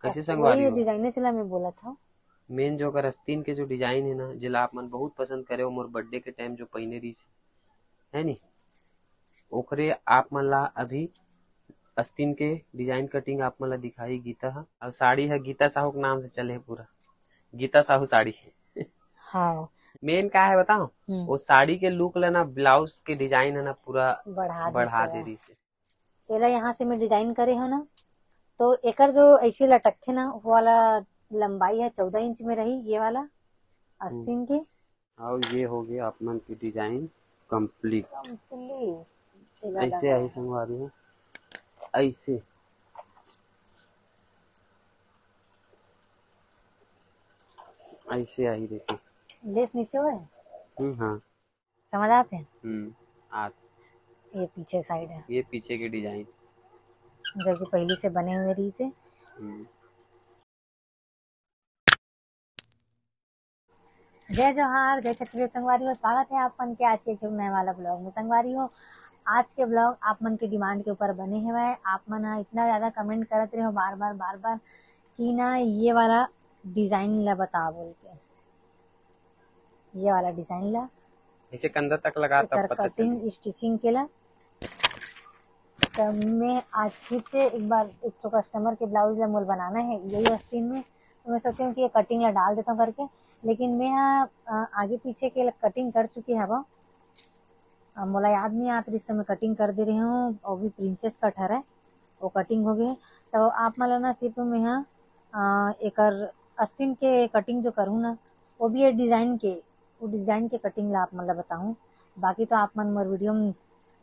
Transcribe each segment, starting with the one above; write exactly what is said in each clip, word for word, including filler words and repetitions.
कइसे संगवारी हो? डिजाइन चला मैं बोलत हूँ। मेन जो अगर अस्तीन के जो डिजाइन है ना, जेला आप मन बहुत पसंद करे हो, मोर बर्थडे के टाइम जो पहिने रहिस है, है नी, ओकरे आप मन ला अभी अस्तीन के डिजाइन कटिंग आप मन ला दिखाई गीता ह। और साड़ी है गीता साहू के नाम से चले है पूरा, गीता साहू साड़ी। हाँ। मेन का है बताओ, हम्म। वो साड़ी के लुक ला ना, ब्लाउज के डिजाइन है ना, पूरा बढ़ा दे दे रहिस है। एला यहाँ से मैं डिजाइन करे हो ना, तो एकर जो ऐसे लटकथे ना, वो वाला लंबाई है चौदह इंच में रही, ये वाला अस्तीन के। और ये हो गया आप मन की डिजाइन कंप्लीट। कंप्लीट। ऐसे आई संगवारी हो, ऐसे, ऐसे आई, देखिए। लेस नीचे हुआ है। हम्म, हाँ। समझ आते हैं? हम्म, आत। ये पीछे साइड है। ये पीछे के डिजाइन। जो कि पहले से बने हुए रहिस है। हम्म। जय जोहार, जय छत्तीसगढ़ संगवारी हो, स्वागत है आप मन के आज के एक ठो नए वाला ब्लॉग में। संगवारी हो, आज के ब्लॉग आप मन के डिमांड के ऊपर बने हुए है। आप मन ह इतना ज्यादा कमेंट करत रहे हो बार बार, बार बार कि ना ये वाला डिजाइन ला बता बोल के, ये वाला डिजाइन ला ऐसे कंधा तक लगा, तब एकर पता चली। कटिंग स्टिचिंग के ला। तब मैं आज फिर से एक बार एक ठो कस्टमर के ब्लाउज ला मोल बनाना है यही आस्तीन में, तो मैं सोचे हूँ कि ये कटिंग ला डाल देता हूँ करके, लेकिन मैं ह, अ, आगे पीछे के कटिंग कर चुकी हवा। अ, मोला याद नहीं आत रहिस, मैं कटिंग कर दे रहे हूँ, वो भी प्रिंसेस कट हरे, वो कटिंग हो गए। तो आप मन ला ना सिर्फ मैं ह, अ, एकर आस्तीन के कटिंग जो करूँ ना, वो भी ये डिजाइन के, वो डिजाइन के कटिंग ला आप मन ला बताऊँ। बाकी तो आप मन मोर वीडियो में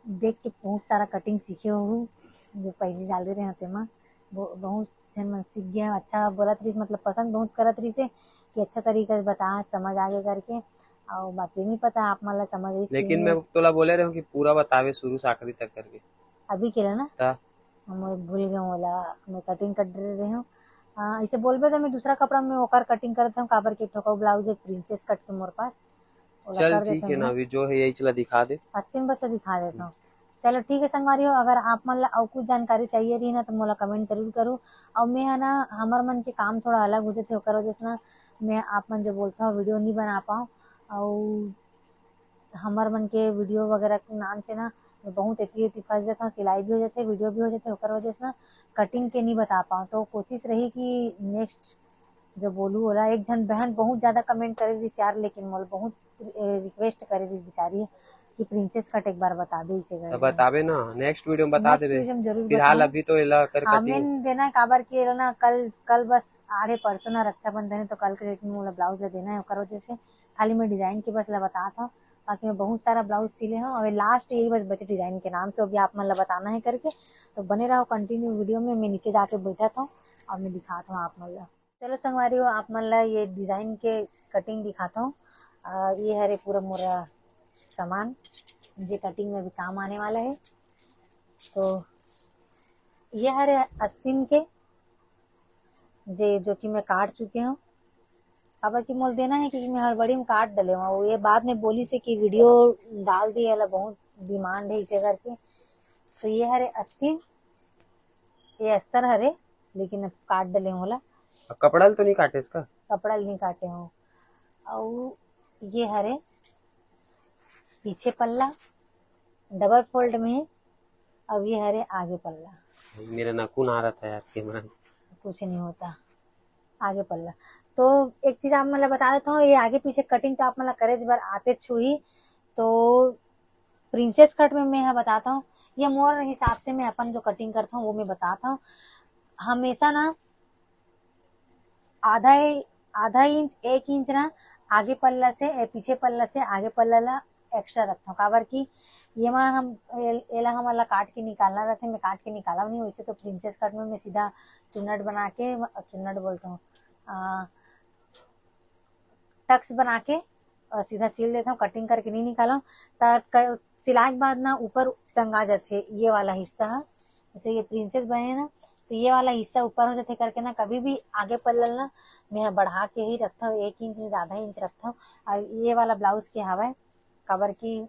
देख के बहुत सारा कटिंग सीखे हो, जो पहले डाले रहे हैं तेमा। बहु-, बहुत झन मन सीख गया, अच्छा बोलत रहिस, मतलब पसंद बहुत करत रहिस है कि अच्छा तरीका से बता, समझ आगे करके। और बाकी नहीं पता आप मन ला समझ आइस कि लेकिन नहीं। मैं तोला बोले रहे हूँ कि पूरा बतावे शुरू से आखिरी तक करके। अभी के ला ना? ता? हम भूल गए हूँ ओला, मैं कटिंग कर रहे हूँ। आ, इसे बोलबे तो मैं दूसरा कपड़ा में ओकर कटिंग करत हूँ, काबर के ठोका ब्लाउज एक प्रिंसेस कट के मोर पास, ओला चल कर ठीक देता है ना, हूँ। अभी जो है यही चला दिखा दे। आस्तीन बस ला दिखा देता हूँ। चलो ठीक है संगवारी हो, अगर आप मन ला अउ कुछ जानकारी चाहिए रही ना तो मोला कमेंट जरूर करू। और मैं है ना, हमर मन के काम थोड़ा अलग हो जाते, ओकर वजह से ना मैं आप मन जो बोलता हूँ वीडियो नहीं बना पाऊँ। और हमर मन के वीडियो वगैरह के नाम से ना मैं बहुत एती एती फंस जाता हूँ, सिलाई भी हो जाते, वीडियो भी हो जाते, ओकर वजह से ना कटिंग के नहीं बता पाऊँ। तो कोशिश रही कि नेक्स्ट जो बोलू ओला, एक झन बहन बहुत ज्यादा कमेंट करे रहिस यार, लेकिन मोला बहुत रिक्वेस्ट करे रहिस बेचारी कि प्रिंसेस कट एक बार बता दे इसे तो करके। बताबे ना, नेक्स्ट वीडियो में बता नेक्स्ट देबे। वीडियो में जरूर फिलहाल बताऊँ। अभी तो एला कर हाँ, कटिंग। मैंने देना है काबर कि एला ना कल, कल बस आड़े परसों ना रक्षाबंधन है, तो कल के डेट में मोला ब्लाउज ला देना है, ओकर वजह से खाली मैं डिजाइन के बस ला बतात हूँ। बाकी मैं बहुत सारा ब्लाउज सिले हूँ, अभी लास्ट यही बस बचे डिजाइन के नाम से, अभी आप मन ला बताना है करके। तो बने रहो कंटिन्यू वीडियो में, मैं नीचे जाके बैठत हूँ और मैं दिखात हूँ आप मन ला। चलो संगवारी हो, आप मन ला ये डिजाइन के कटिंग दिखाता हूँ। आ, ये हरे पूरा मोरा सामान, जे कटिंग में भी काम आने वाला है। तो ये हरे आस्तीन के, जे जो कि मैं काट चुके हूँ। अब कि मोल देना है कि मैं हड़बड़ी में काट डले हूँ, ये बाद में बोलिस कि वीडियो डाल दिए ला, बहुत डिमांड है इसे करके। तो ये हरे आस्तीन, ये अस्तर हरे, लेकिन अब काट डले हूँ ला। अब कपड़ा ल तो नहीं काटे इसका? कपड़ा ल नहीं काटे हूँ। और ये हरे पीछे पल्ला, डबल फोल्ड में है। अब ये हरे आगे पल्ला। मेरा नाखून आ रहा था यार कैमरा में। कुछ नहीं होता, आगे पल्ला। तो एक चीज आप मन ला बता देता हूँ, ये आगे पीछे कटिंग तो आप मन ला करे बर आते छुई। तो प्रिंसेस कट में मैं ह बताता हूँ, ये मोर हिसाब से मैं अपन जो कटिंग करता हूँ वो मैं बताता हूँ। हमेशा ना आधा, आधा इंच, एक इंच ना आगे पल्ला से, ए, पीछे पल्ला से आगे पल्ला ला एक्स्ट्रा रखता हूँ, काबर कि ये मा हम एल-, एला हमन ला काट के निकालना रहते, मैं काट के निकाला नहीं। वैसे तो प्रिंसेस कट में मैं सीधा चुन्नट बना के, चुन्नट बोलता हूँ, आ, टक्स बना के और सीधा सिल देता हूँ, कटिंग करके नहीं निकाला हूँ। त क-, सिलाए के बाद ना ऊपर टंगा जाथे ये वाला हिस्सा ह, जैसे ये प्रिंसेस बने ना, तो ये वाला हिस्सा ऊपर हो जाथे करके ना, कभी भी आगे पल्ला ना मैं ह बढ़ा के ही रखता हूँ, एक इंच नहीं तो आधा इंच रखता हूँ। और ये वाला ब्लाउज के हवा है, काबर की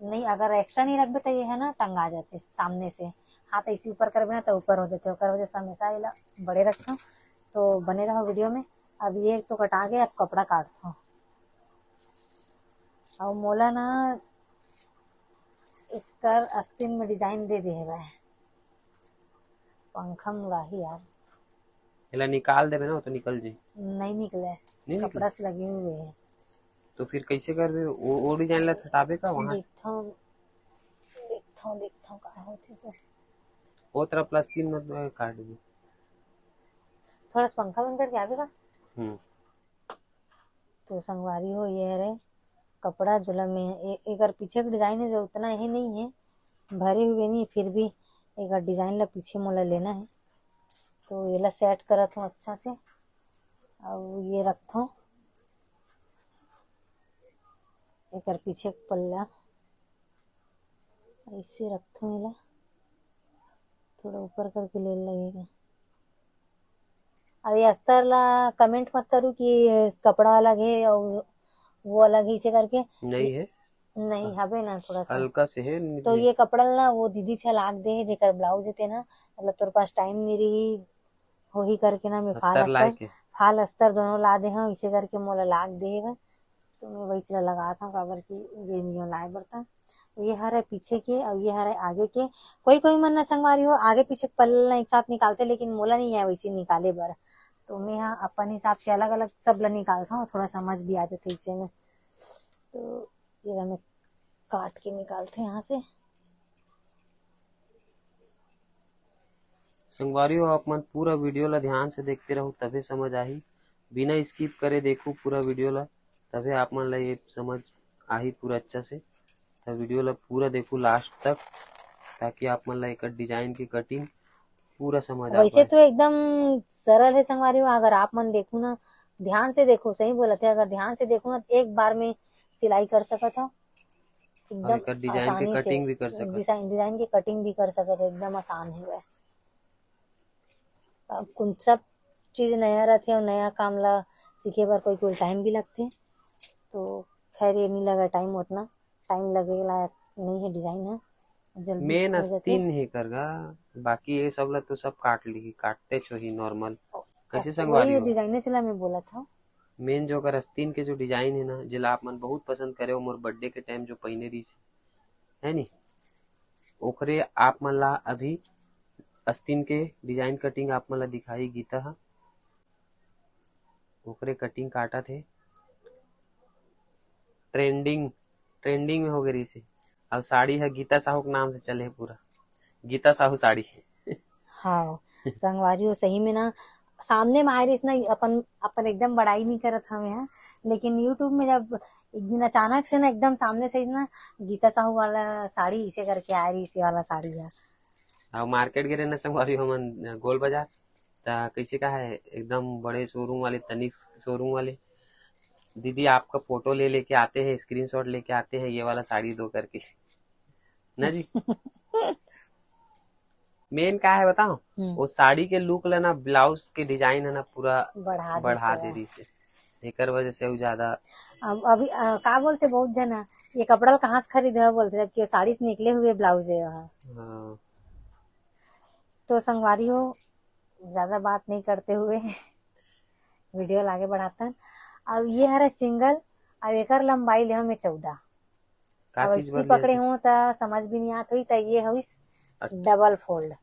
नहीं, अगर एक्स्ट्रा नहीं रखबे तो ये है ना टंगा जाते सामने से, हाथ ऐसे ऊपर करबे ना, तो ऊपर हो जाते, ओकर वजह से हमेशा एला बड़े रखथों। तो बने रहो वीडियो में। अब ये तो कटा गया, अब कपड़ा काटथों। और मोला ना एकर आस्तीन में डिजाइन दे दे हवय। पंखा मुड़ाही यार। एला निकाल देबे ना, वो तो निकल जाही। नहीं निकले, नहीं निकले? कपड़ा से लगे हुए हैं। तो फिर कैसे करबे? वो, वो डिजाइन ला हटाबे का वहाँ से? देखथों, देखथों, देखथों का होथे तो। वो तरफ प्लास्टिक में तो काट दे। थोड़ा सा पंखा बंद करके आबे का? हम्म। तो संगवारी हो, ये हरे कपड़ा, जोला में ए-, एकर पीछे के डिजाइन है जो उतना ही नहीं है, भरे हुए नहीं, फिर भी एकर डिजाइन ला पीछे मोला लेना है। तो एला सेट करत हूँ अच्छा से, और ये रखथों एकर पीछे के पल्ला, ऐसे रखथों एला, थोड़ा ऊपर करके ले लगेगा। अब ये अस्तर ला कमेंट मत करू कि कपड़ा अलग है और वो अलग है, इसे करके नहीं है। नहीं, हाँ। हबे ना थोड़ा सा। हल्का से है, तो नहीं। ये कपड़ा ना वो दीदी छलाक दे है, जेकर ब्लाउज है तेन, मतलब तोर पास टाइम नहीं रही, होही करके ना मैं फाल अस्तर लाए अस्तर, के। फाल अस्तर दोनों ला दे हूँ, इसे करके मोला लाग दे है। तो मैं वही चीज लगात हूँ, काबर कि ये नियो लाए बर था। ये हरे पीछे के और ये हरे आगे के। कोई कोई मन ना संगवारी हो, आगे पीछे के पल्ला एक साथ निकालते, लेकिन मोला नहीं है वैसे निकाले बर। तो मैं यहाँ अपन हिसाब से अलग अलग सब ला निकालता हूँ, थोड़ा समझ भी आ जाते इसे में। तो ये ला मैं काट के निकालते यहाँ से। संगवारी हो, आप मन पूरा वीडियो ला ध्यान से देखते रहो, तभे समझ आही। बिना स्किप करे देखो पूरा वीडियो ला, तभे आप मन ला ये समझ आही पूरा अच्छा से। तो वीडियो ला पूरा देखो लास्ट तक, ताकि आप मन ला एकर डिजाइन के कटिंग पूरा समझ आ वैसे पाए। तो एकदम सरल है संगवारी हो, अगर आप मन देखो ना, ध्यान से देखो, सही बोलत है, अगर ध्यान से देखो ना, तो एक बार में सिलाई कर सकत हो। और एकदम एकर डिजाइन के आसानी से कटिंग भी कर सकत। डिजाइन, डिजाइन के कटिंग भी कर सकत हो, एकदम आसान है वह। अब कुन सब चीज नया रहथे और नया काम ला सीखे बर कोई कोई टाइम भी लगथे, तो खैर ये नहीं लगा टाइम, उतना टाइम लगे लायक नहीं है डिजाइन है, जल्दी मेन हो जाथे। आस्तीन हे करगा, बाकी ये सब ला तो सब काट ली, काटते छो ही नॉर्मल। कैसे अच्छा, संगवारी वही हो? डिजाइन चला मैं बोला था। मेन जो ओकर आस्तीन के जो डिजाइन है ना, जेला आप मन बहुत पसंद करे हो मोर बर्थडे के टाइम जो पहिने रहिस, है नी, ओकरे आप मन ला अभी आस्तीन के डिजाइन कटिंग आप मन ला दिखाई गीता हा, ओकरे कटिंग काटत हे। ट्रेंडिंग, ट्रेंडिंग में हो गए रहिस हे। अब साड़ी है गीता साहू के नाम से चले हे पूरा, गीता साहू साड़ी। हाँ, संगवारी हो, सही में ना, सामने में आए रहिस ना, अपन, अपन एकदम बड़ाई नहीं करत हवे हैं, लेकिन YouTube में जब एक दिन अचानक से ना, एकदम सामने से ना, गीता साहू वाला साड़ी इसे करके आए रहिस, ये वाला साड़ी है। अब मार्केट गे रहे ना संगवारी हो मन, गोल बाजार, ता कैसे का है, एकदम बड़े शोरूम वाले, तनिक शोरूम वाले, "दीदी, आपका फोटो ले लेके आते हैं, स्क्रीनशॉट लेके आते हैं, ये वाला साड़ी दो" करके, ना जी। मेन का है बताओ, हम्म। वो साड़ी के लुक ला ना, ब्लाउज के डिजाइन है ना, पूरा बढ़ा दे बढ़ा से। दे रहिस हे, एकर वजह से वो ज्यादा। अब अभी, अ, का बोलते बहुत जना, "ये कपड़ा ला कहाँ से खरीदे हो?" बोलते, जबकि वो साड़ी से निकले हुए ब्लाउज है वहाँ। हाँ। तो संगवारी हो, ज्यादा बात नहीं करते हुए वीडियो ला आगे बढ़ातन। अब ये हरे सिंगल, अब एकर लंबाई ले हमें चौदह। का अब चीज ऐसी बर ले पकड़े हसी? हो त समझ भी नहीं आत हुई, त ये होइस अच्छा। डबल फोल्ड,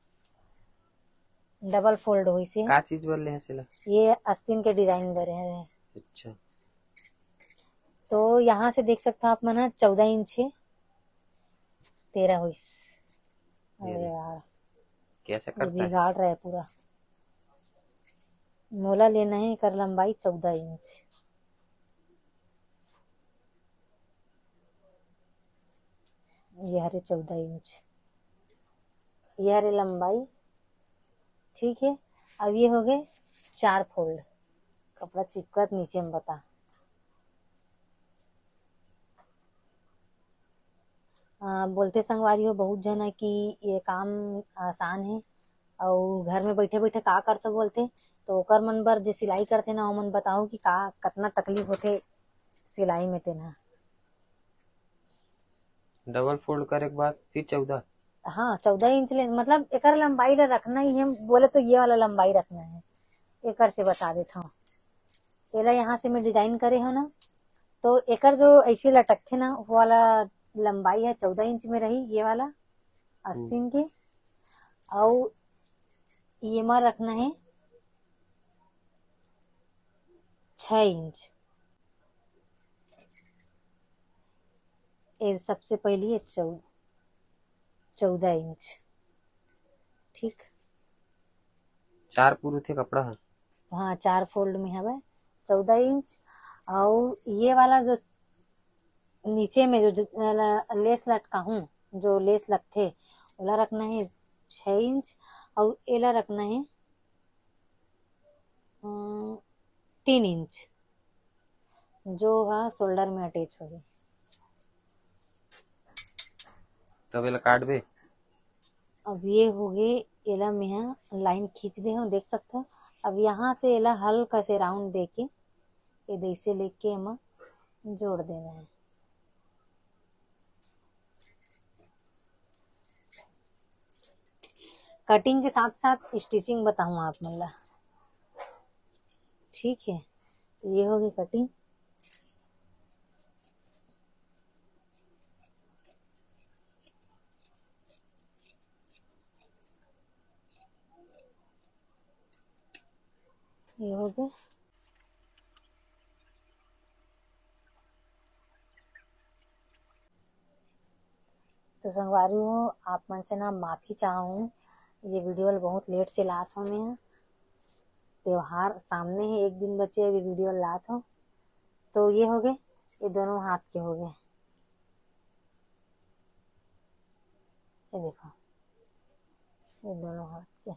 डबल फोल्ड होइस हे। का चीज बर ले हसी ला? ये आस्तीन के डिजाइन बर है। अच्छा। तो यहाँ से देख सकते हो आप मन, चौदह इंच है, तेरह होइस। ये अरे देख। यार, कैसे ये करता है? बिगाड़ रहा है पूरा। मोला लेना है एकर लंबाई चौदह इंच। ये हरे चौदह इंच, ये हरे लंबाई, ठीक है। अब ये हो गए चार फोल्ड, कपड़ा चिपकत नीचे में बता। आ, बोलते संगवारी हो बहुत जना कि ये काम आसान है, अउ घर में बैठे बैठे का करथो बोलथे, तो ओकर मन बर जे सिलाई करथे ना, ओमन बताओ कि का, कतना तकलीफ होथे सिलाई में तेन ह। डबल फोल्ड करे के बाद फिर चौदह। हाँ, चौदह इंच ले, मतलब एकर लंबाई ला रखना ही है, बोले तो ये वाला लंबाई रखना है। एकर से बता देता हूँ, एला यहाँ से मैं डिजाइन करे हो ना, तो एकर जो ऐसे लटकथे ना, वो वाला लंबाई है चौदह इंच में रही, ये वाला आस्तीन के। अउ ये मा रखना है छः इंच। ये सबसे पहली ये चौ-, चौदह इंच, ठीक। चार पुर होथे कपड़ा ह। हाँ, चार फोल्ड में हवे, चौदह इंच। अउ ये वाला जो नीचे में जो ज-, ल-, लेस लटकाहूँ, जो लेस लगथे, ओला रखना है छः इंच, अउ एला रखना है, अम, तीन इंच, जो हा शोल्डर में अटैच होही। तब एला काटबे। अब ये होगे, एला मेहा लाइन खींच दे हूँ, देख सकथो। अब यहाँ से एला हल्का से राउंड दे के, ये जैसे लेके एमा जोड़ देना है। कटिंग के साथ साथ स्टिचिंग बताऊँ आप मन ला, ठीक है। तो ये होगी कटिंग। ये हो गया। तो संगवारी हो, आप मन से ना माफ़ी चाहूँ, ये वीडियो ल बहुत लेट से लात हो मैं। त्योहार सामने है, एक दिन बचे, अभी वीडियो लात हो। तो ये हो गए, ये दोनों हाथ के हो गए। ये देखो, ये दोनों हाथ के।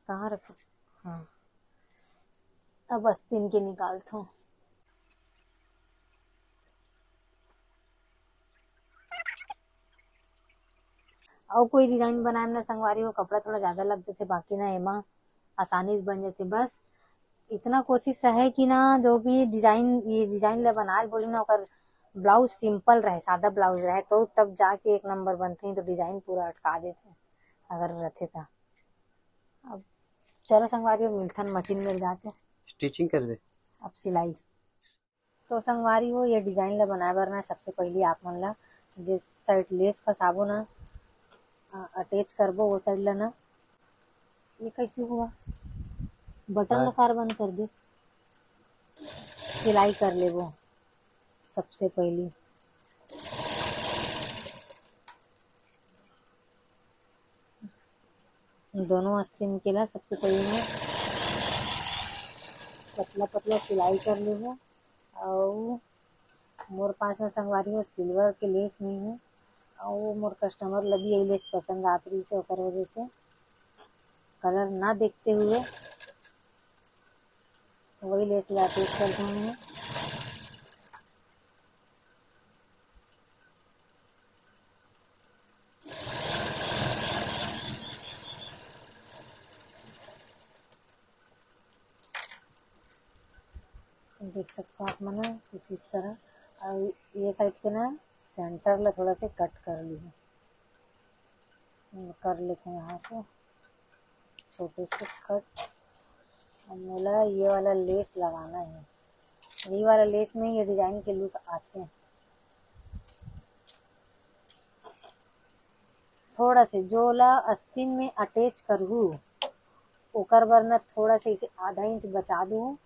कहाँ रखा? हाँ, अब आस्तीन के निकालथो। अउ कोई डिजाइन बनाए में ना संगवारी हो, कपड़ा थोड़ा ज्यादा लग जाथे, बाकी ना एमा आसानी से बन जाथे। बस इतना कोशिश रहे कि ना जो भी डिजाइन, ये डिजाइन ला बनाए बोली ना, ओकर ब्लाउज सिंपल रहे, सादा ब्लाउज रहे, तो तब जाके एक नंबर बनथे, तो डिजाइन पूरा अटका देथे अगर रथे त। अब चलो संगवारी, मिलथन मशीन में जाके। स्टिचिंग करबे। अब सिलाई। तो संगवारी हो, ये डिजाइन ला बनाए बर ना सबसे पहले आप मन ला जे साइड लेस फंसाबो ना, अ, अटैच करबो वो साइड ला ना, ये कैसे हुआ? बटन हाँ। ला कार बंद कर दे। सिलाई कर लेबो सबसे पहले। दोनों आस्तीन के ला सबसे पहले मैं पतला पतला सिलाई कर लेबो। अउ मोर पास में संगवारी हो सिल्वर के लेस नहीं है, अउ मोर कस्टमर लगी यही लेस पसंद आत रही से, ओकर वजह से कलर ना देखते हुए वही लेस ला अटैच कर दूंगी। देख सकते हो आप मन कुछ इस तरह। और ये साइड के ना सेंटर ला थोड़ा से कट कर ली हूँ, कर लेते हैं यहाँ से। छोटे से कट। अब मोला ये वाला लेस लगाना है, ये वाला लेस में ये डिजाइन के लुक आते हैं। थोड़ा से जो ला अस्तीन में अटैच करहू, ओकर बर ना थोड़ा से इसे आधा इंच बचा दू,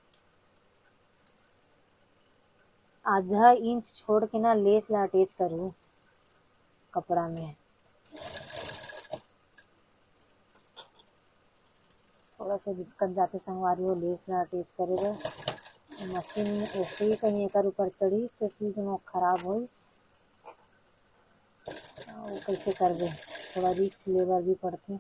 आधा इंच छोड़ के ना लेस ला अटैच करहू कपड़ा में। थोड़ा सा दिक्कत जाते संगवारी हो लेस ला अटैच करे बर। मशीन में ऐसे ही कहीं एकर ऊपर चढ़ीस तो सुई के नोक खराब होइस। वो कैसे करबे, थोड़ा रिस्क लेबर भी पड़ते।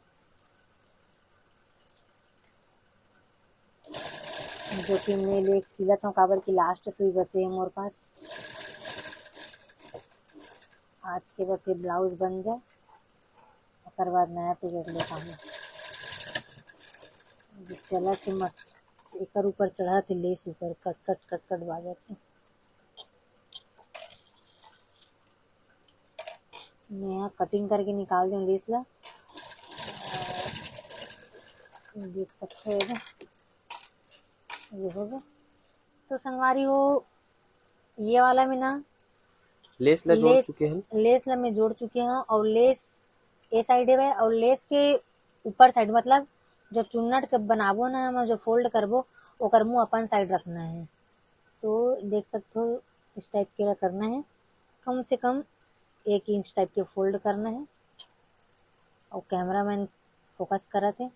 जो कि मैं लेट सिलत हूँ, काबर कि लास्ट सुई बचे है मोर पास। आज के बस ये ब्लाउज बन जाए, ओकर बाद नया पीरियड ले पाहूँ। जो चला थे मस्त, एकर ऊपर चढ़ा थे लेस ऊपर, कट कट कट कट बाजत है। मैं यहाँ कटिंग करके निकाल दूँ लेस ला। देख सकते हो, ये हो गया। तो संगवारी हो, ये वाला में ना लेस ला जोड़ लेस, चुके हैं। लेस ला मैं जोड़ चुके हैं और लेस ए साइड है और लेस के ऊपर साइड, मतलब जो चुन्नट के बनाबो ना, हम जो फोल्ड करबो, ओकर मुंह अपन साइड रखना है। तो देख सकते हो, इस टाइप के करना है, कम से कम एक इंच टाइप के फोल्ड करना है। और कैमरामैन फोकस करत है,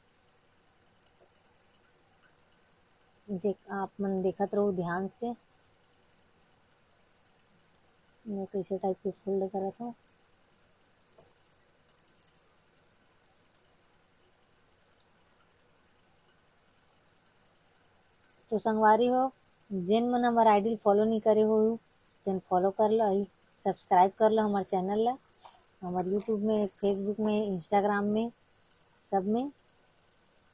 देख, आप मन देखत रहो ध्यान से, मैं कैसे टाइप के फोल्ड करत हूँ। तो संगवारी हो, जेन मन हमर आईडी फॉलो नहीं करे हो, तेन फॉलो कर लो, ही सब्सक्राइब कर लो हमारे चैनल ला, हमारे यूट्यूब में, फेसबुक में, इंस्टाग्राम में, सब में।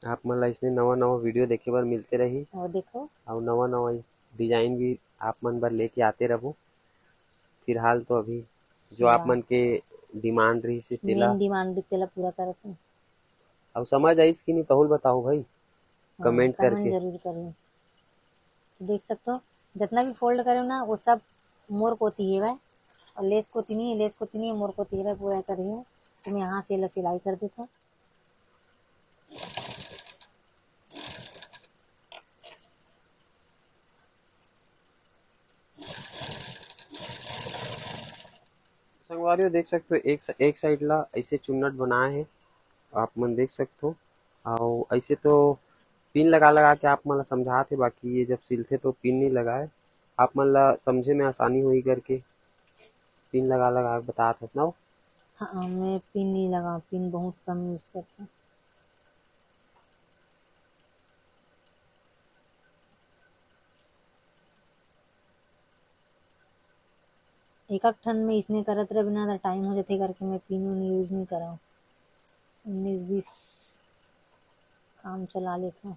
आप मन ला इसने नवा नवा वीडियो देखे बर मिलते रही। और देखो, और नवा नवा डिजाइन भी आप मन बर लेके आते रहबो। फिलहाल तो अभी जो आप मन के डिमांड रही से तेला, मेन डिमांड भी तेला पूरा करत हूँ। और समझ आइस कि नहीं, तहुल बताओ भाई, हाँ, कमेंट करके जरूर करो। तो देख सकते हो, जितना भी फोल्ड करे ना, वो सब मोर कोती हेवय, और लेस कोती नहीं है, लेस कोती नहीं है, मोर कोती हेवय, पूरा कर रही हूँ। तो मैं यहाँ से ला सिलाई कर देता हूँ। संगवारी हो, देख सकते हो, एक स-, एक साइड ला ऐसे चुन्नट बनाए हे, आप मन देख सकते हो। और ऐसे तो पिन लगा लगा के आप मन ला समझात हे, बाकी ये जब सिलथे तो पिन नहीं लगाए। आप मन ला समझे में आसानी होही करके पिन लगा लगा के बतात हस ना वो। हाँ, मैं पिन नहीं लगा, पिन बहुत कम यूज करता। एक एक ठन में इसने करत रहे बिना तो टाइम हो जाथे करके मैं पिन उन यूज नहीं करव। उन्नीस बीस काम चला लेथव।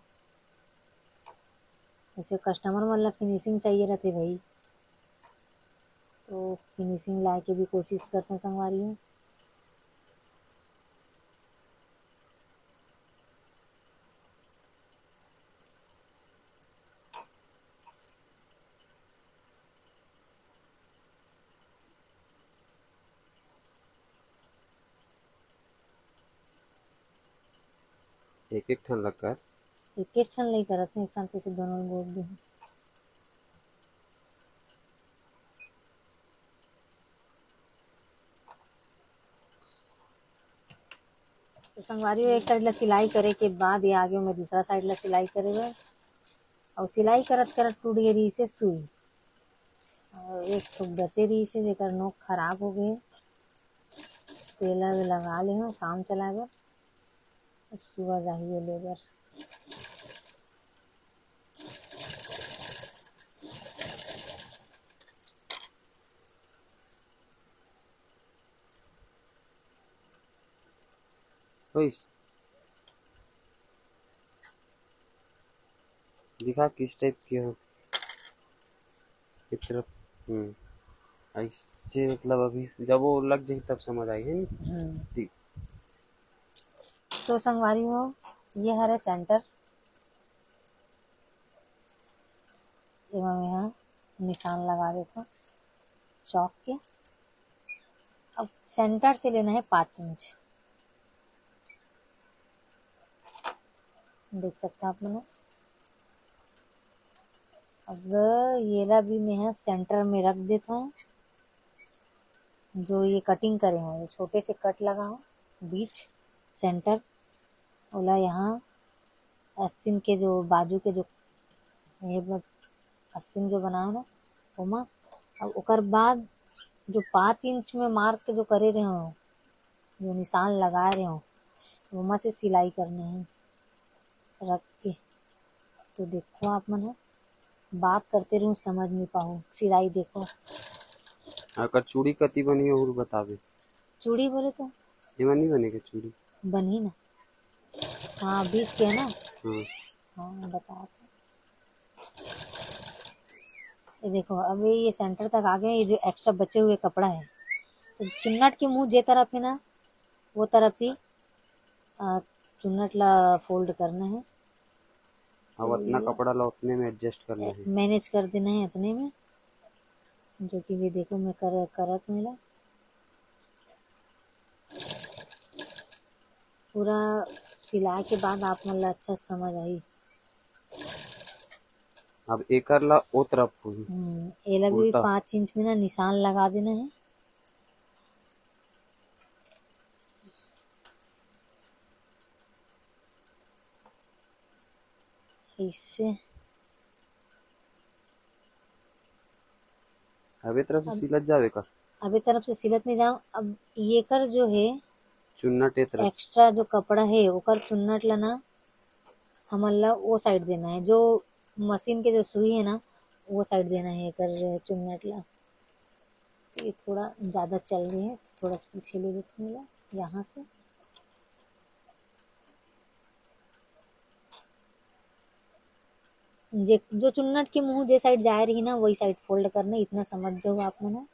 जैसे कस्टमर मन ला फिनिशिंग चाहिए रहथे भाई, तो फिनिशिंग लाए के भी कोशिश करथव संगवारी हो। एक एक ठन ला कर। एक एक ठन ला ही करत हन, एक साथ कैसे दोनों गोद दे। तो संगवारी हो, एक साइड ला सिलाई करे के बाद ये आगे मैं दूसरा साइड ला सिलाई करे बर, और सिलाई करत करत टूट गई रही से सुई, और एक ठो बचे रही से जेकर नोक खराब हो गए, तेला लगा ले हूँ काम चलाए बर। अब सुबह जाही ये लेबर। होइस। दिखा किस टाइप के हो। एक तरफ, हम्म, ऐसे मतलब अभी जब वो लग जाही तब समझ आही, है नी? हम्म। ठीक। तो संगवारी हो, ये हरे सेंटर, एमा मैं हा निशान लगा देथव चौक के। अब सेंटर से लेना है पाँच इंच, देख सकते हैं आप मन। अब येला भी मैं हा सेंटर में रख देथव। जो ये कटिंग करे हव, ये छोटे से कट लगा हव बीच सेंटर, ओला यहाँ आस्तीन के जो बाजू के जो ये ब-, आस्तीन जो बनाए हव ना, ओमा, अब ओकर बाद जो पाँच इंच में मार्क जो करे रहे हव, जो निशान लगा रहे हव, ओमा से सिलाई करना है रख के। तो देखो आप मन ह, बात करते रहूँ, समझ नहीं पाहूँ, सिलाई देखो। अगर चूड़ी कति बनी है, और बतावे। चूड़ी बोले तो एमा नहीं बनेगा चूड़ी। बनी ना। हाँ, बीच के है ना। हाँ। हाँ, बता तो। ये देखो, अब ये सेंटर तक आ गए। ये जो एक्स्ट्रा बचे हुए कपड़ा है, तो चुन्नट के मुंह जे तरफ है ना, वो तरफ ही, आ, चुन्नट ला फोल्ड करना है। अब तो अतना ये कपड़ा ला उतने में एडजस्ट करना है। मैनेज कर देना है अतने में, जो कि ये देखो मैं कर, करत हूँ एला। पूरा सिलाए के बाद आप मन ला अच्छा समझ आही। अब एकर ला ओ तरफ होही। हम्म, एला भी उल्टा। पाँच इंच में ना निशान लगा देना है। ऐसे। अब ए तरफ से अब सिलत जावे का? अब ए तरफ से सिलत नहीं जाओ। अब ये कर जो है चुन्नट ए तरफ। एक्स्ट्रा जो कपड़ा है, ओकर चुन्नट ला ना, हमन ला वो साइड देना है, जो मशीन के जो सुई है ना, वो साइड देना है एकर चुन्नट ला। तो ये थोड़ा ज़्यादा चल रही है, तो थोड़ा सा पीछे ले लेते हैं एला यहाँ से। जे, जो चुन्नट के मुंह जे साइड जाए रही ना, वही साइड फोल्ड करना, इतना समझ जाओ आप मन ह।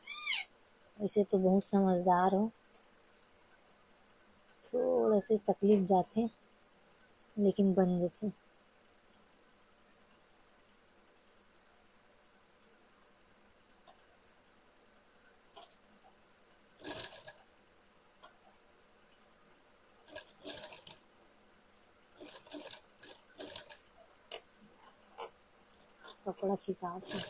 वैसे तो बहुत समझदार हो, थोड़ा से तकलीफ जाथे, लेकिन बन जथे। कपड़ा खिंचात हे।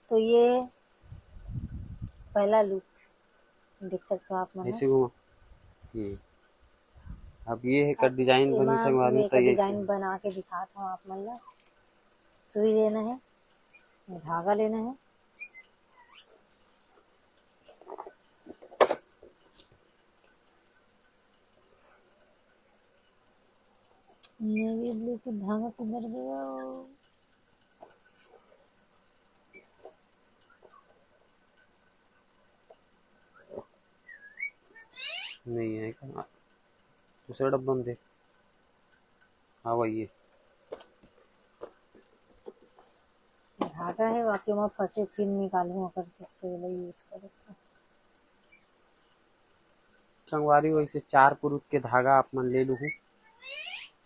तो ये पहला लुक देख सकते हो आप मन। ऐसे घुमा। हम्म। अब ये है का डिजाइन बनी एमा संगवारी, मैं तो का ये डिजाइन बना के दिखात हूँ आप मन ला। सुई लेना है, धागा लेना है। नेवी ब्लू के धागा किधर गया? नहीं है क्या? दूसरा डब्बा में देख। हाँ, वही है। धागा है, वाकई में फंसे, फिर निकालूं, अगर सबसे पहले यूज करो तो। संगवारी हो, ऐसे चार पुरुत के धागा आप मन ले लूहू।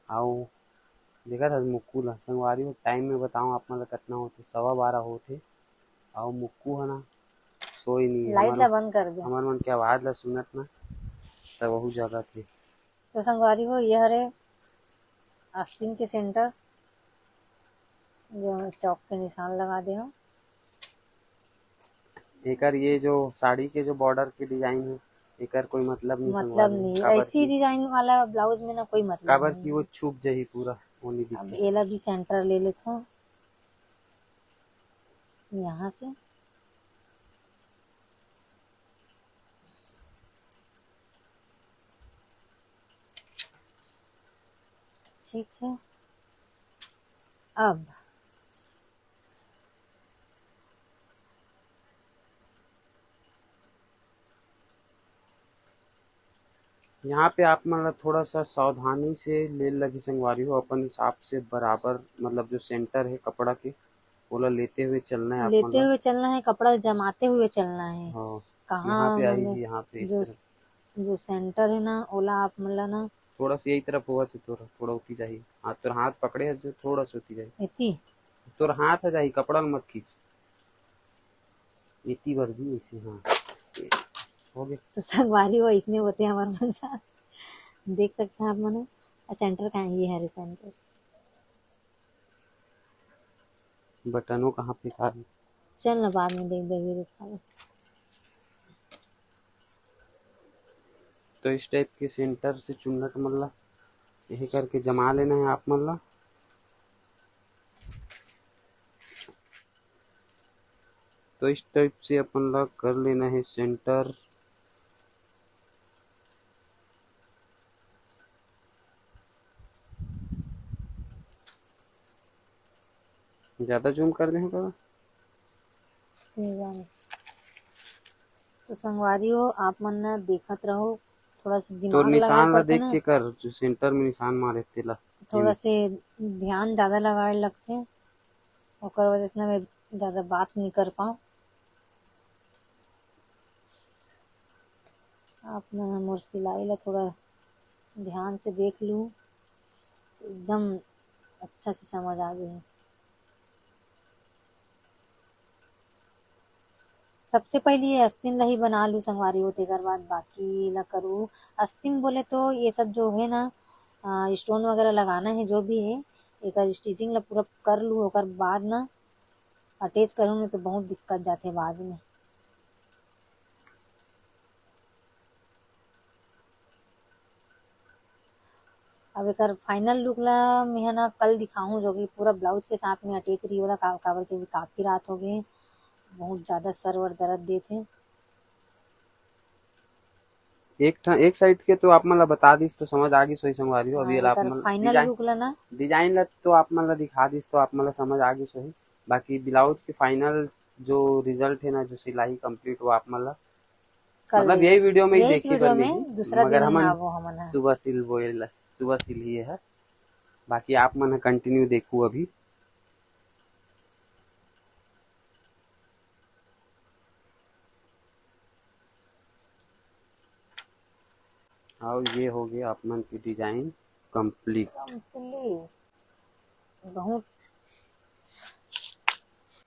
आओ, देखा था मुक्कू ला। संगवारी हो, टाइम में बताओ आप मन ला कितना होते, सवा बारह होते। आओ, मुक्कू है ना, सोई नहीं है। लाइट ला बंद कर दे। हमार मन के आवाज ला सुनत ना, तब वहू जगह थे। तो संगवारी हो, ये हरे आस्तीन के सेंटर, जो चौक के निशान लगा दे हो। एकर ये जो साड़ी के जो बॉर्डर के डिजाइन है, एकर कोई मतलब नहीं मतलब संगवारी हो। नहीं, काबर ऐसी की डिजाइन वाला ब्लाउज में ना कोई मतलब काबर नहीं। कि वो छुप जाही पूरा, वो नहीं अब दिखे। एला भी सेंटर ले लेथो यहाँ से। ठीक है, अब यहाँ पे आप मन ला थोड़ा सा सावधानी से ले लगी संगवारी हो, अपन हिसाब से बराबर, मतलब जो सेंटर है कपड़ा के, ओला लेते हुए चलना है आप मन लेते ला। हुए चलना है, कपड़ा जमाते हुए चलना है। हाँ, कहाँ यहाँ पे आई मतलब जी, यहाँ पे इस जो तरफ। जो सेंटर है ना, ओला आप मन ला ना थोड़ा सा यही तरफ होगा तो तोरा थोड़ा उठी जाही। हाँ, तोर हाथ पकड़े है जो थोड़ा सा उठी जाही। एती? तोर हाथ है जाही, कपड़ा ल मत खींच। एती भर जी ऐसे, हाँ। हो गया। तो संगवारी हो, इसने होते हमारे मन साथ। देख सकते हैं आप मन, सेंटर कहाँ है? ये हरे सेंटर। बटनों कहाँ पे था? चल ना, बाद में देख, देख, देख, देख। तो इस टाइप के सेंटर से चुन्नट मन ला यही करके जमा लेना है आप मन ला। तो इस टाइप से अपन ला कर लेना है सेंटर। ज्यादा जूम कर दे का? नहीं जाने। तो संगवारी हो, आप मन न देखत रहो। थोड़ा सा तोर दिमाग लगाए निशान ला पड़थे देख ना। के कर, जो सेंटर में निशान मारे तेला। थोड़ा से ध्यान ज्यादा लगाए लगथे, ओकर वजह से ना मैं ज्यादा बात नहीं कर पाऊँ। आप मन मोर सिलाई ला थोड़ा ध्यान से देख लू, एकदम अच्छा से समझ आ जाही। सबसे पहले ये अस्तीन ला ही बना लू संगवारी हो, तेकर बाद बाकी ला करू। अस्तीन बोले तो ये सब जो है ना, स्टोन वगैरह लगाना है, जो भी है, एक स्टिचिंग ला पूरा कर लू, ओकर बाद ना अटैच करूँ, नहीं तो बहुत दिक्कत जाते बाद में। अब एकर फाइनल लुक ला मैं ना कल दिखाऊं, जो कि पूरा ब्लाउज के साथ में अटैच रही वाला का, काबर के भी काफी रात हो गए, बहुत ज्यादा सर वर दर्द देथे। एक ठा, एक साइड के तो आप मन ला बता दिस तो समझ आ गिस होही संगवारी हो। अभी हाँ, ला आप एकर मन फाइनल डिजाइन, लुक ला ना डिजाइन ला तो आप मन ला दिखा दिस तो आप मन ला समझ आ गिस होही। बाकी ब्लाउज के फाइनल जो रिजल्ट है ना, जो सिलाई कंप्लीट, वो आप मन ला कल मतलब यही वीडियो में ही यही देखे वीडियो बर में मिलही, दूसरा मगर दिन हमन बनाबो हमन ह। सुबह सिल बोए ला, सुबह सिल ही है। बाकी आप मन ह कंटिन्यू देखू अभी। और ये हो गया आप मन की डिजाइन कंप्लीट। कंप्लीट बहुत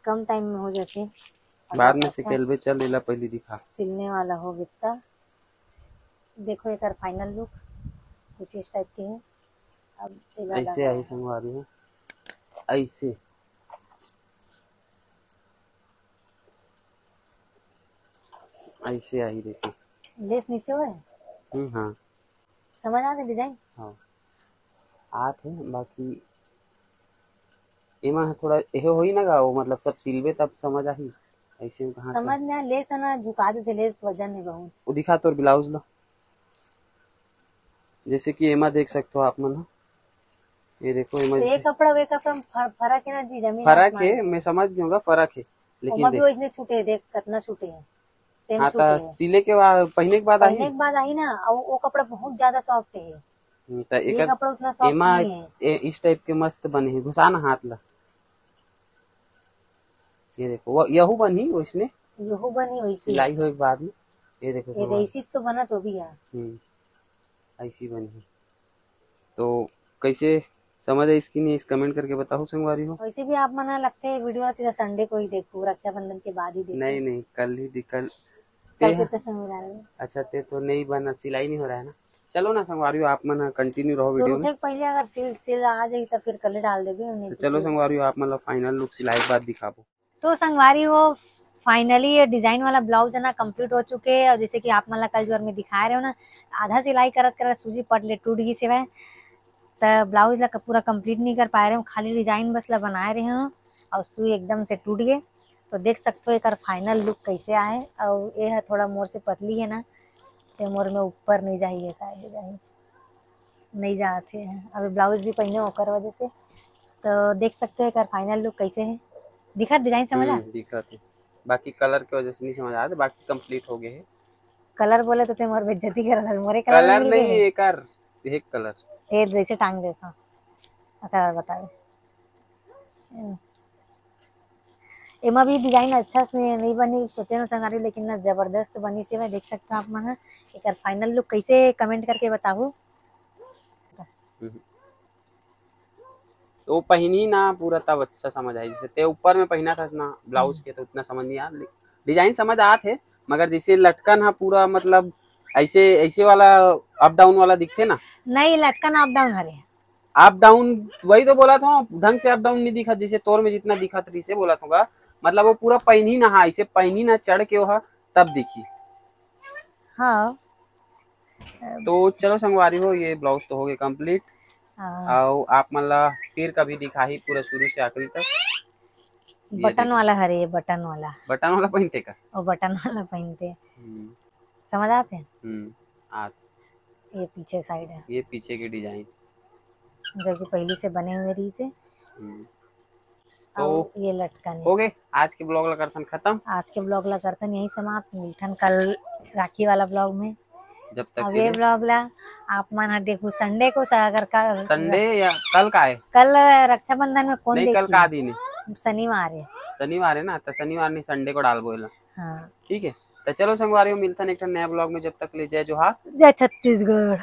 कम टाइम में हो जाथे। बाद में से अच्छा। खेलबे, चल एला पहले दिखा। सिलने वाला हो गया। देखो एकर फाइनल लुक कुछ इस टाइप के है। अब एला ऐसे लगा आई संगवारी हो, ऐसे, ऐसे आई देखो। लेस नीचे हुआ है। हम्म, हाँ। समझ आथे डिजाइन? हाँ, आत है, बाकी एमा थोड़ा एहे होई ना गा, वो मतलब सब सिलबे तब समझ आही। ऐसे में कहाँ से? समझ ना, लेस है ना, झुका देथे लेस, वजन है बहुत। वो दिखा तोर ब्लाउज ला, जैसे कि एमा देख सकते हो आप मन ह। ये देखो, एमा ये जैसे कपड़ा, वे कपड़ा में फर-, फर्क है ना जी, जमीन फर्क आसमान। है, मैं समझ गया हूँ, फर्क है, लेकिन ओमा भी देख। वैसने छूटे, देख कितना छूटे है, सेम हाँ, छूटे त है। सिले के बाद, पहने के बाद पहने आही। के बाद आही ना, और वो कपड़ा बहुत ज्यादा सॉफ्ट है। हम्म, त ये एकर कपड़ा उतना सॉफ्ट एमा नहीं है। ए, इस टाइप के मस्त बने है, घुसा ना हाथ ला। ये देखो, वो यहू बनी वैसने। यहू बनी वैसे। सिलाई होए के बाद में। ये देखो ये संगवारी। ऐसी तो बना तो भी यार। हम्म, ऐसी बनी है। तो कैसे समझ आइस कि नहीं, इस कमेंट करके बताओ संगवारी हो। वैसे भी आप मन लगथे वीडियो सीधा संडे को ही देखू, रक्षाबंधन के बाद ही देखू। नहीं, नहीं, कल ही दि-, कल कल ते के ह-, तो समय रहा है। अच्छा, ते तो नहीं बना, सिलाई नहीं हो रहा है ना। चलो ना संगवारी हो, आप मन कंटिन्यू रहो तो वीडियो में। उठे के पहले अगर सिल, सिल आ जाई तो फिर कल ही डाल देबे, नहीं तो तो चलो फिर संगवारी हो, आप मन ला फाइनल लुक सिलाई के बाद दिखाबो। तो संगवारी हो, फाइनली ये डिजाइन वाला ब्लाउज है ना कंप्लीट हो चुके हैं। और जैसे कि आप मन ला कल जोर में दिखाए रहे हो ना, आधा सिलाई करत करत सूजी पट ले टूट गई से वह, त ब्लाउज ला क-, पूरा कंप्लीट नहीं कर पाए रहे हो, खाली डिजाइन बस ला बनाए रहे हो और सुई एकदम से टूट गए। तो देख सकते हो एकर फाइनल लुक कैसे आए। और ये है थोड़ा मोर से पतली है ना, ते मोर में ऊपर नहीं जाही, ये साइड जाही, नहीं जात है। अभी ब्लाउज भी पहने ओकर वजह से। तो देख सकते हो एकर फाइनल लुक कैसे है, दिखा डिजाइन समझ आ? हम्म, दिखत है। बाकी कलर के वजह से नहीं समझ आत, बाकी कंप्लीट हो गए है। कलर बोले तो ते मोर बेइज्जती करत है, मोरे कलर कलर मिल गए नहीं, है। एकर एक कलर। ये जैसे टांग देता हूँ, अगर बतावे। एमा भी डिजाइन अच्छा से नहीं बनी, सोचे ना संगारी, लेकिन ना जबरदस्त बनी से मैं देख सकता हूँ आप मन ह। एकर फाइनल लुक कैसे, कमेंट करके बताओ। हम्म। तो पहिनी ना पूरा तब अच्छा समझ आई, जैसे ते ऊपर में पहिना था ना ब्लाउज हम्म। के, तो उतना समझ नहीं आया। डिजाइन समझ आत है, मगर जैसे लटकन हा पूरा मतलब ऐसे, ऐसे वाला अप डाउन वाला दिखते ना। नहीं, लटकन अप डाउन हरे। अप डाउन वही तो बोला था, ढंग से अप डाउन नहीं दिखा, जैसे तोर में जितना दिखा था, इसे बोला था, मतलब वो पूरा पहिनी ना हा, इसे पहिनी ना चढ़ के वो हा, तब दिखी। हाँ। तो चलो संगवारी हो, ये ब्लाउज तो हो गए कंप्लीट। हाँ। और आप मन ला फिर कभी दिखाही पूरा शुरू से आखिरी तक। ये बटन देखो। वाला हरे, ये बटन वाला। बटन वाला पहनते का? वो बटन वाला पहनते। हम्म। समझ आते हैं? हम्म, आत। ये पीछे साइड है। ये पीछे की डिजाइन। जो कि पहले से बने हुए रही से। हम्म। और तो ये लटकन है। हो गए, आज के ब्लॉग ला करथन खत्म। आज के ब्लॉग ला करथन यही समाप्त। मिलथन कल राखी वाला ब्लॉग में। जब तक अब के ये लिए ब्लॉग ला आप मन ह देखू संडे को सा-, अगर कर, संडे या कल का है? कल रक्षाबंधन में कौन नहीं, कल देखी? का दिन है? शनिवार है। शनिवार है ना, तो शनिवार नहीं, संडे को डालबो एला। हाँ, ठीक है, तो चलो संगवारी हो, मिलथन एक ठन नया ब्लॉग में। जब तक ले जय जोहार। जय छत्तीसगढ़।